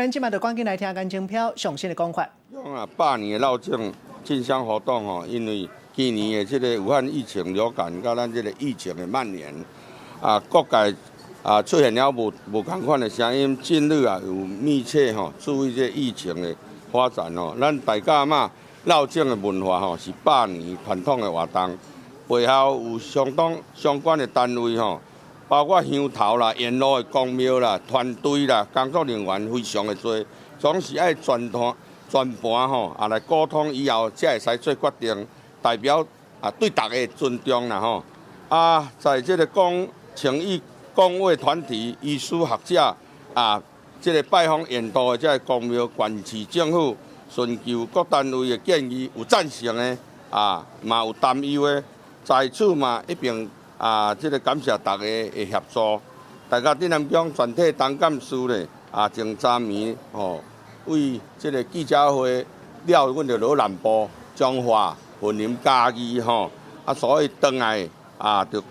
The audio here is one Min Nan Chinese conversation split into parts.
咱這馬就趕緊來聽顏清標上新的講法。講啊，百年的落種進香活動吼，因為今年的這个武漢疫情流感，佮咱這个疫情的蔓延，啊，各界啊出現了無仝款的聲音，近日啊有密切吼注意這个疫情的發展吼。咱大甲媽落種的文化吼是百年傳統的活動，背後有相當相關的單位吼，包括鄉頭啦、沿路的宮廟啦、團隊啦、工作人員非常的濟，總是愛全團全盤吼啊來溝通以後，才會使做決定，代表啊對大家的尊重啦吼。啊，在這个講情義公衛團體、醫師學者啊，這个拜訪沿途的這个宮廟、縣市政府，尋求各單位的建議，有贊成的啊，嘛有擔憂的，在此嘛一併啊，這个感謝大家的協助。大家鎮瀾宮全體董監事咧，啊，前昨暝吼，為這个記者會了，阮就落南部彰化、雲林、嘉義吼，啊，所以轉來啊，就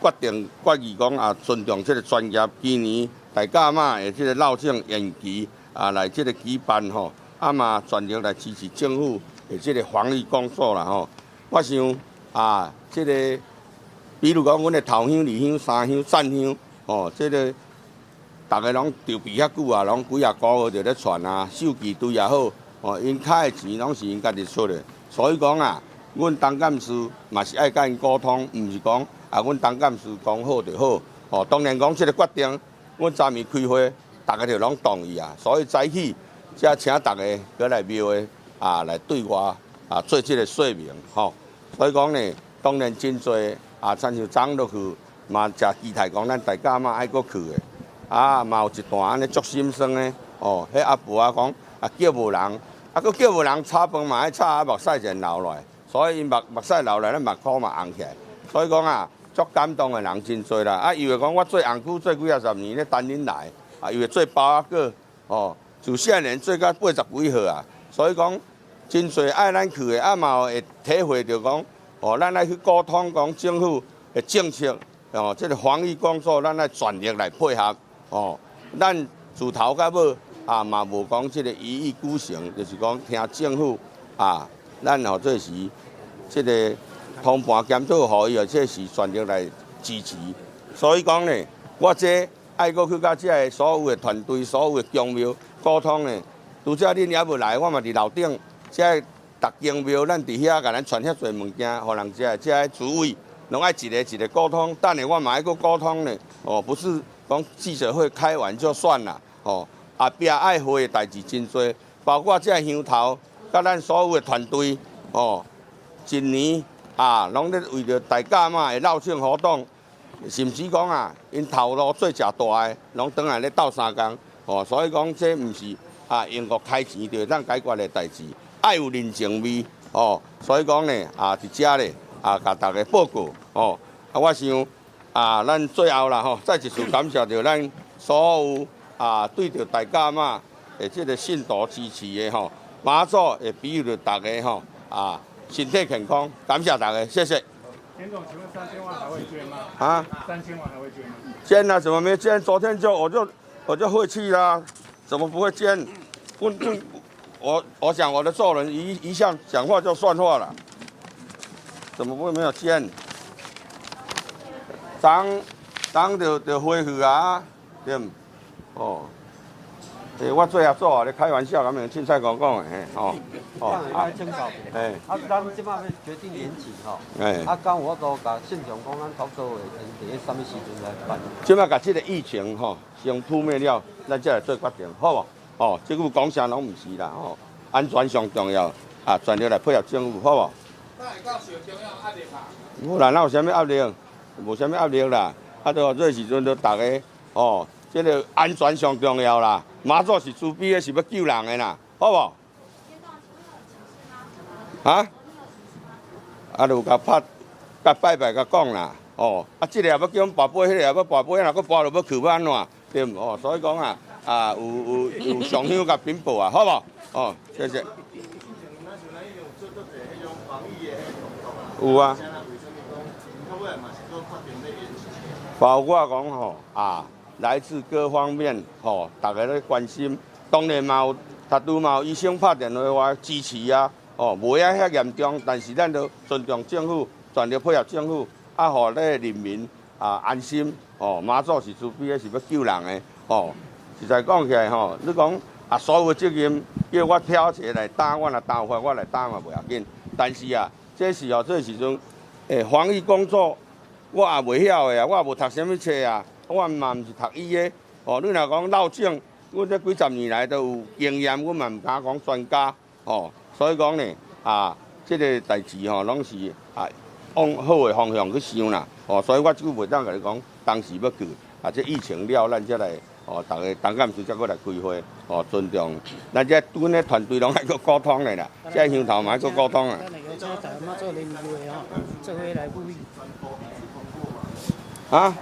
決定決議講啊，尊重這个專業。今年大甲媽的這个落種延期啊，來這个舉辦吼，啊嘛全力來支持政府的這个防疫工作啦吼。我想啊，這个比如講，阮的頭香、二香、三香、散香，吼，這个逐家攏籌備遐久啊，攏幾仔個月就咧傳啊，手機隊也好，吼，𪜶開的錢攏是𪜶家己出的，所以講啊，阮董監事嘛是愛佮𪜶溝通，毋是講啊，阮董監事講好就好，吼，當然講這个決定，阮昨暝開會，逐家就攏同意啊，所以早起才請逐家閣來廟的啊來對外啊做這个說明，吼，所以講呢，當然真濟。啊，親像昨落去嘛，誠期待講咱大甲媽愛閣去的，啊，嘛有一段按呢足心酸的，哦，彼阿婆仔講啊叫無人，啊閣叫無人炒飯嘛愛炒，啊目屎就流落來，所以𪜶目屎流來，咱目箍嘛紅起來，所以講啊，足感動的人真濟啦。啊，伊會講我做紅區做幾仔十年咧等恁來，啊，伊會做包仔粿，哦，自細漢做到80幾歲啊，所以講真濟愛咱去的，啊嘛會體會著講。哦，咱愛去溝通講政府的政策，哦，這个防疫工作，咱愛全力來配合。哦，咱自頭到尾啊，嘛無講這个一意孤行，就是講聽政府啊，咱吼這是這个通盤檢討，予伊，這是全力來支持。所以講呢，我這愛閣去佮這个所有的團隊、所有的宮廟溝通呢。拄才恁猶無來，我嘛佇樓頂這个逐間廟，咱佇遐共咱傳遐濟物件，予人食，這个主委攏愛一个一个溝通。等下我嘛愛閣溝通呢。哦，不是講記者會開完就算啦。哦，後壁愛會的代誌真濟，包括這个鄉頭，佮咱所有的團隊，哦，一年啊，攏咧為著大甲媽的落種活動，甚至講啊，𪜶頭路做誠大的，攏轉來咧鬥相共。哦，所以講這毋是啊，用國開錢就會當解決的代誌。愛有人情味哦，所以講呢，啊，佇遮咧啊，共大家報告哦。啊，我想啊，咱最後啦吼，再一次感謝著咱所有啊，對著大甲媽的這个信徒支持的吼，媽祖會庇佑著大家吼啊，身體健康，感謝大家，謝謝。田總，請問3000萬還會捐嗎？啊？3000萬還會捐嗎？捐啊，怎麼沒捐？昨天就我就晦氣啦，怎麼不會捐？問問。我想我的做人一向講話就算話了，怎麼會沒有捐？昨昨就回去啊，對毋？哦，欸，我最後做啊，咧開玩笑，咁樣凊彩講講的，吼，哦，啊，請教，欸，啊，咱這擺欲決定延期吼，欸，啊，敢有法度共信眾講，咱差不多會佇咧啥物時陣來辦？這擺共這个疫情吼先撲滅了，咱才來做決定，好無？哦，這句講啥攏毋是啦，吼，安全上重要，啊，全力來配合政府，好無？那會到受中央壓力嗎？無啦，哪有啥物壓力？無啥物壓力啦。啊，就這時陣就逐家，哦，這个安全上重要啦。媽祖是慈悲的，是欲救人的啦，好無？啊？啊，就共拍、共拜拜、共講啦，哦，啊，這个也欲叫阮跋杯，彼个也欲跋杯，若閣跋落欲去欲按怎？對毋？哦，所以講啊。啊，有上香共稟報啊，好無？哦，謝謝。有啊。包括講吼啊，來自各方面吼，大家咧關心，當然嘛有，頭拄嘛有醫生拍電話話支持啊，哦，無影遐嚴重，但是咱都尊重政府，全力配合政府，啊，予咧人民啊安心，哦，媽祖是慈悲的，是欲救人的，哦，實在講起來吼，你講啊，所有責任叫我挑一個來擔，我若擔有法，我來擔嘛袂要緊。但是啊，這是哦，這個時陣，防疫工作我也袂曉的啊，我也無讀啥物冊啊。我嘛毋是讀醫的，哦，你若講落井，阮這幾十年來都有經驗，阮嘛毋敢講專家，哦，所以講呢，啊，這個代誌吼，攏是啊，往好的方向去想啦，哦，所以我這久袂當共你講，當時欲去，啊，這疫情了，咱才來，哦，逐家當干事才閣來開會，哦，尊重，咱這阮的團隊攏愛閣溝通的啦，這鄉頭嘛愛閣溝通啊。咱會請台灣媽祖聯誼會吼，做伙來呼籲。啊？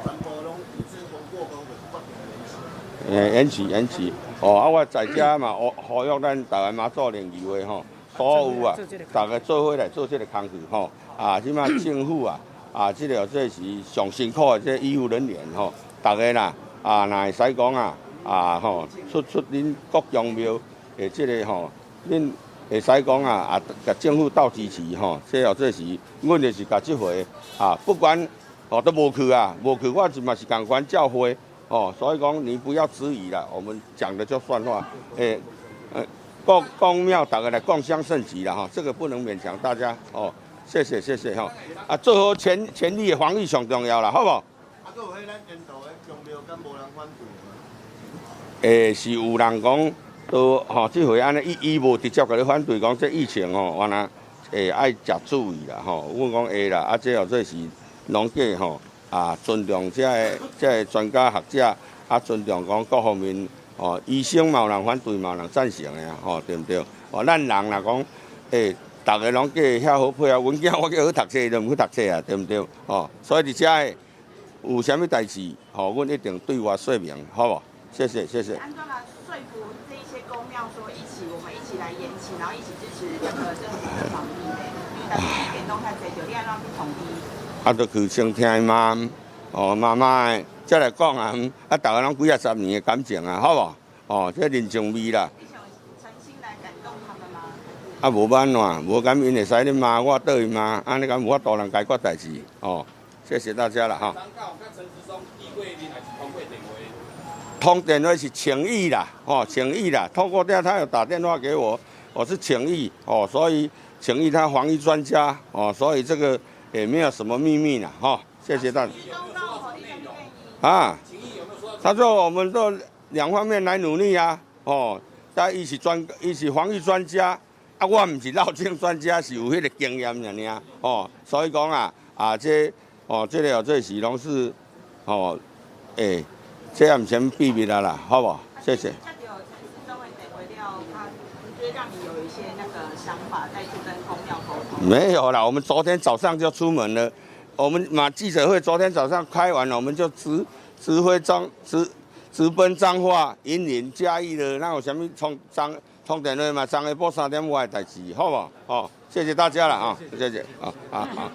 延期延期，哦，啊，我在遮嘛，呼呼籲咱台灣媽祖聯誼會吼，所有啊，逐家做伙來做這個工課吼，啊，這馬政府啊，啊，這個這是上辛苦的這醫護人員吼，逐家啦，啊，若會使講啊，啊吼，出出恁各宮廟的這個吼，恁會使講啊，啊，共政府鬥支持吼，這哦這是，阮就是共這回啊，不管哦都無去啊，無去我是嘛是仝款照會。哦，所以講你不要質疑啦，我們講的就算話。各宮廟大家來共襄盛舉啦，哈，這個不能勉強大家。哦，謝謝謝謝哈。啊，做好全全力的防疫上重要啦，好無？啊，閣有彼咱沿途的宮廟敢無人反對？是有人講，都吼，這回按呢，伊伊無直接共你反對，講這疫情吼，原來愛誠注意啦，吼。阮講會啦，啊，這後這是攏計吼。啊，尊重這个這个專家學者，啊，尊重講各方面，哦，醫生嘛有人反對，嘛有人贊成的啊，吼，對毋對？哦，咱人若講，逐家攏計遐好配合，阮囝我叫伊去讀冊，伊就毋去讀冊啊，對毋對？哦，所以佇遮个有啥物代誌，吼，阮一定對外說明，好無？謝謝，謝謝。按怎來說服這一些宮廟說一起，我們一起來延期，然後一起支持這個政府的防疫呢？因為大家意見攏較濟，就你按怎去統一？啊，就去先聽伊媽，哦，媽媽的，才來講啊，啊，逐家攏幾仔十年的感情啊，好無？哦，這人情味啦。你想誠心來感動他們嗎？啊，無辦法，無咁𪜶會使咧罵我，倒去罵，按呢敢無法度人解決代誌，哦，謝謝大家啦，哈。通電話是請意啦，哦，請意啦，透過電話他有打電話給我，我是請意，哦，所以請意他防疫專家，哦，所以這個也沒有什麼秘密啦，哈，謝謝大家。啊，他說我們都兩方面來努力啊，哦，大家一起專，一起防疫專家，啊，我毋是落井專家，是有彼個經驗爾爾，哦，所以講啊，啊，這，哦，這個哦，這是攏是，哦，這也毋是啥物秘密啊啦，好無？謝謝。接到陳時中的電話了，他就是讓你有一些那個想法，再去跟宮廟溝通。沒有啦，我們昨天早上就出門了。我們馬記者會昨天早上開完了，我們就直直飛彰直直奔彰化、雲林、嘉義了。那有啥物通彰通電話嘛？昨下晡3點外的代誌，好無？哦，謝謝大家了啊，謝謝，啊啊啊。